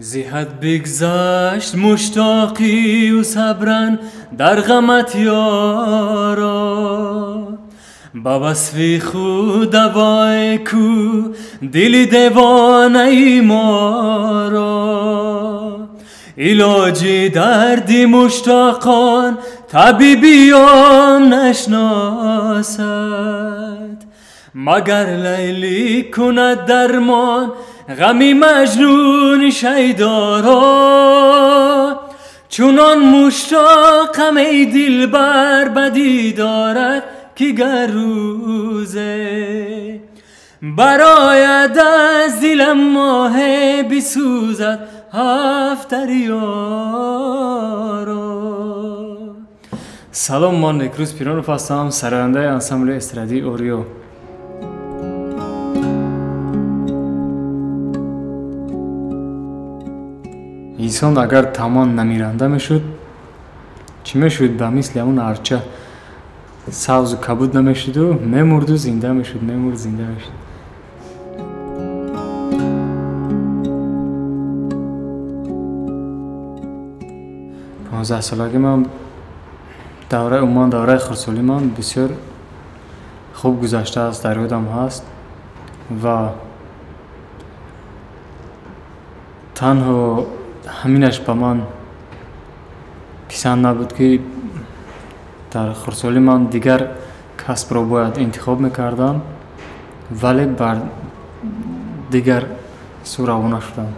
Зи ҳад бигзашт муштоқию сабран дар ғамат ёро, ба васфи худ давое ку дили девонаи моро. Илоҷи дарди муштоқон табибиён нашносад, магар Лайлӣ кунад дармон ғами Маҷнуни шайдоро. Чунон муштоқам, эй дилбар, ба дидорат, ки гар рӯзе барояд аз дилам моҳе, бисӯзад ҳафт дарёро. Салом, ман Некрӯз Пиронов ҳастам, сарояндаи ансамбли эстрадии «Ориё». Инсон агар тамом намиранда мешуд, чӣ мешуд? Ба мисли ҳамун арча сабзу кабуд намешуду мемурду зинда мешуд, мемурд, зинда мешуд. 15-солагӣ ман, давраи, умуман давраи хурдсолии ман бисёр хуб гузаштааст, дар ёдам ҳаст ва танҳо ҳаминаш ба ман писанд набуд, ки дар хурдсолӣ ман дигар касбро бояд интихоб мекардам, вале бар дигар сӯ равона шудам.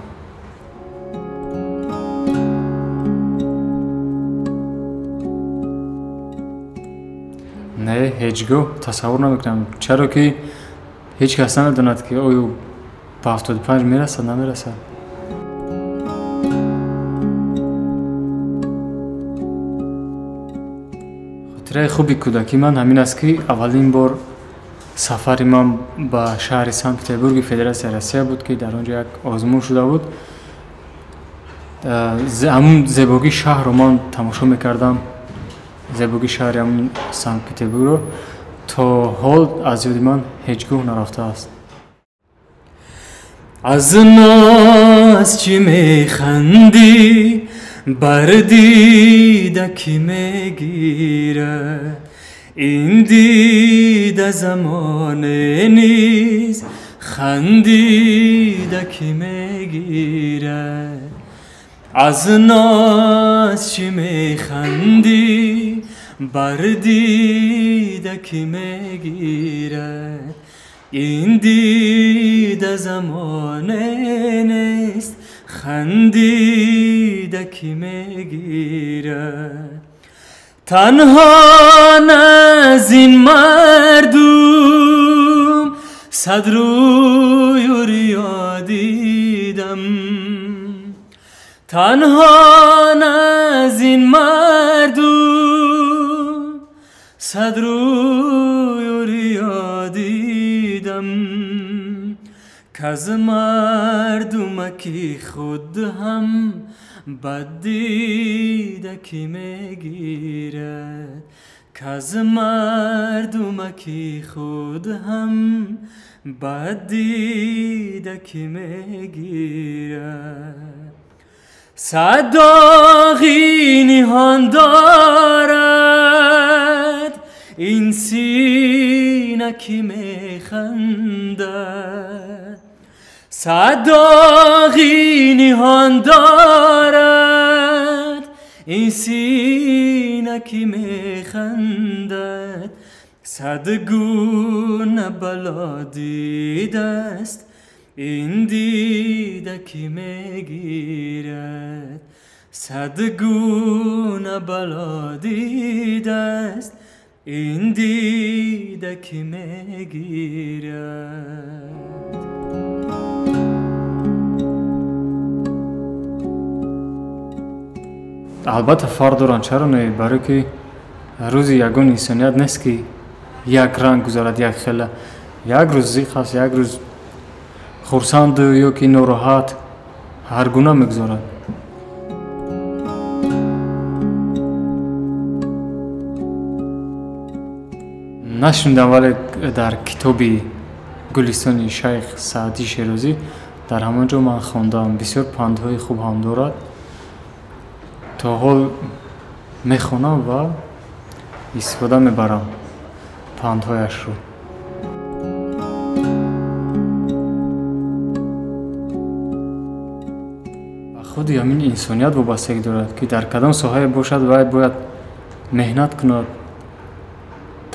Не, ҳеҷ гоҳ тасаввур намекунам, чаро ки ҳеҷ кас намедонад, ки оё ба 75 мерасад, намерасад. Хотираи хуби кӯдакии ман ҳамин аст, ки аввалин бор сафари ман ба шаҳри Санкт Петербурги Федератсияи Россия буд, ки дар он ҷо як озмун шуда буд. Ҳамун зебогии шаҳрро ман тамошо мекардам, зебогии шаҳри ҳамун Санкт Петербургро то ҳол аз ёди ман ҳеҷ гоҳ нарафтааст. Аз ноз чӣ механдӣ, бар дида кӣ мегирад? Ин дида замоне низ хандида кӣ мегирад? Аз ноз чӣ механдӣ, бар дида кӣ мегирад? Ин дида замоне нест хандида кӣ мегирад? Танҳо аз ин мардум сад рӯю риё дидам, танҳо аз ин мардум сад рӯю риё дидам, каз мардумаки худ ҳам бад дида кӣ мегирад? Каз мардумаки худ ҳам бад дида кӣ мегирад? Сад доғи ниҳон дорад ин сина ки механдад, сад доғи ниҳон дорад ин сина ки механдад. Сад гуна бало дидааст ин дида ки мегирад, сад гуна бало дидааст ин дида ки мегирад. Албатта, фарқ доранд, чаро не? Барое ки рӯзи ягон инсоният нест, ки як ранг гузарад, як хела. Як рӯз зиқ аст, як рӯз хурсанду ё ки нороҳат, ҳар гуна мегузарад. Нашунидам, вале дар китоби Гулистони Шайх Саъдии Шерозӣ Дар ҳамон ҷо ман хондам. Бисёр пандҳои хуб ҳам дорад. То ҳол мехонам ва истифода мебарам пандҳояшро. Ба худи ҳамин инсоният вобастагӣ дорад, ки дар кадом соҳае бошад, вай бояд меҳнат кунад.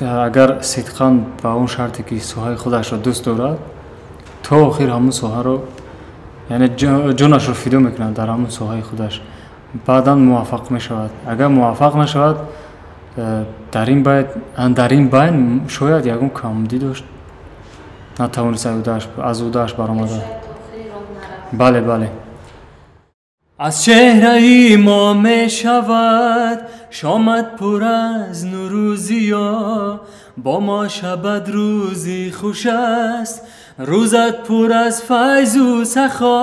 Агар сидқан ба он шарте ки соҳаи худашро дӯст дорад, то охир ҳамун соҳаро, яъне ҷонашро фидо мекунад дар ҳамун соҳаи худаш, баъдан муваффақ мешавад. Агар муваффақ нашавад, дар ин байн шояд ягон камбудӣ дошт, натавонист аз ӯдааш баромада. Бале, бале. Аз чеҳраи мо мешавад шомад пур аз нуру зиё, бо мо шабад рӯзи хуш аст, рӯзат пур аз файзу сахо.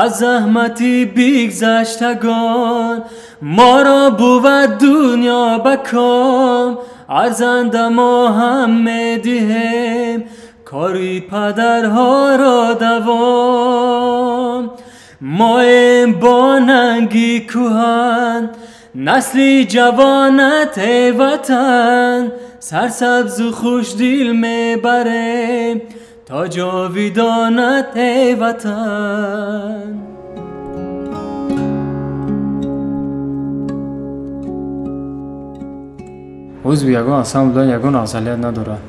Аз заҳмати бигзаштагон моро бувад дунё ба ком, арзанда мо ҳам медиҳем кори падарҳоро давом. Моем бо нанги кӯҳан, насли ҷавонат эй ватан, сарсабзу хушдил мебарем то ҷовидонат эй ватан. Узви ягон ансамбл будан ягон афзалият надорад,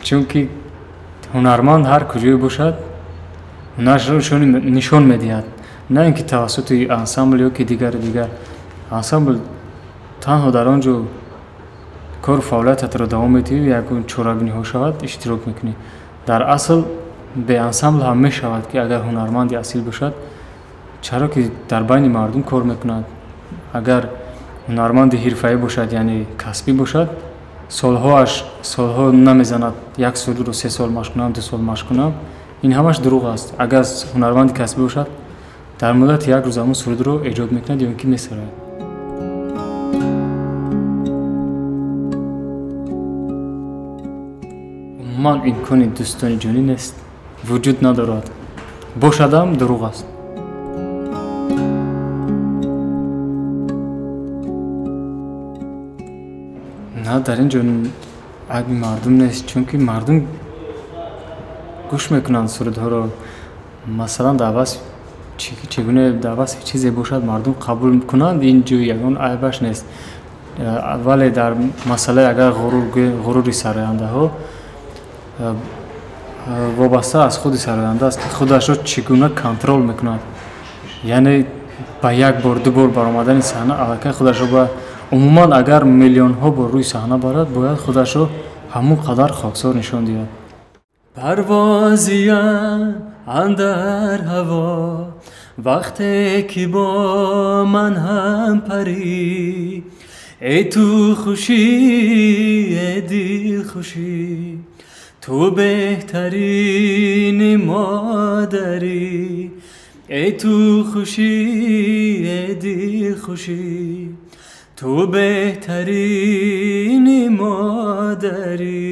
чунки ҳунарманд ҳар куҷое бошад ҳунарашро нишон медиҳад, на ин ки тавассути ансамбл ё ки дигару дигар. Ансамбл танҳо дар он ҷо кору фаъолиятатро давом медиҳӣ, ягон чорабиниҳо шавад, иштирок мекунӣ. Дар асл бе ансамбл ҳам мешавад, ки агар ҳунарманди асил бошад, чаро ки дар байни мардум кор мекунад. Агар ҳунарманди ҳирфаӣ бошад, яъне касбӣ бошад, солҳо намезанад як сурудро 3 сол машқ кунам, 2 сол машқ кунам. Ин ҳамаш дурӯғ аст. Агар ҳунарманди касбӣ бошад, дар муддати як рӯз ҳамон сурудро эҷод мекунад ё ин ки месарояд. Умуман имкони дӯстони ҷонӣ нест, вуҷуд надорад. Бошадам дурӯғ аст. На, дар ин ҷо айби мардум нест, чунки мардум гӯш мекунанд сурудҳоро. Масалан, дар васф чӣ гуна дар васфи чизе бошад, мардум қабул кунанд, ин ҷо ягон айбаш нест. Вале дар масъалаи агар ғурури сарояндаҳо вобаста аз худи сароянда аст, ки худашро чӣ гуна контрол мекунад. Яъне ба як бор, ду бор баромадани саҳна аллакай худашро бояд, умуман агар миллионҳо бор рӯи саҳна барад, бояд худашро ҳамон қадар хоксор нишон диҳад. Парвозиям андар ҳаво, вақте ки бо ман ҳам парӣ, эй ту хушӣ, эй дилхушӣ, ту беҳтарини модарӣ, эй ту хушӣ, эй дилхушӣ, ту беҳтарини модарӣ.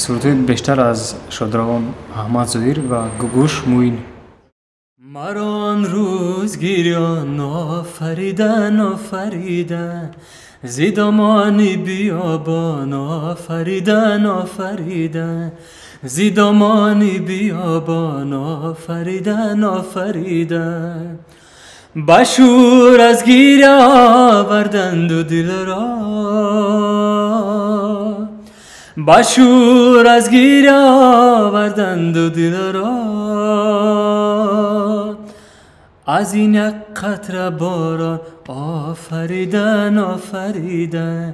Сурудҳои бештар аз шодравон Аҳмад Зоҳир ва Гугуш Муин. Маро он рӯз гирён офаридан, офаридан, зи домони биёбон офаридан, офаридан, зи домони биёбон офаридан, офаридан. Ба шӯр аз гиря оварданду дилро, ба шӯр аз гиря оварданду дилро, аз ин як қатра борон офаридан, офаридан,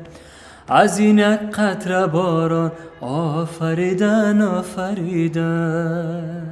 аз ин як қатра борон офаридан, офаридан.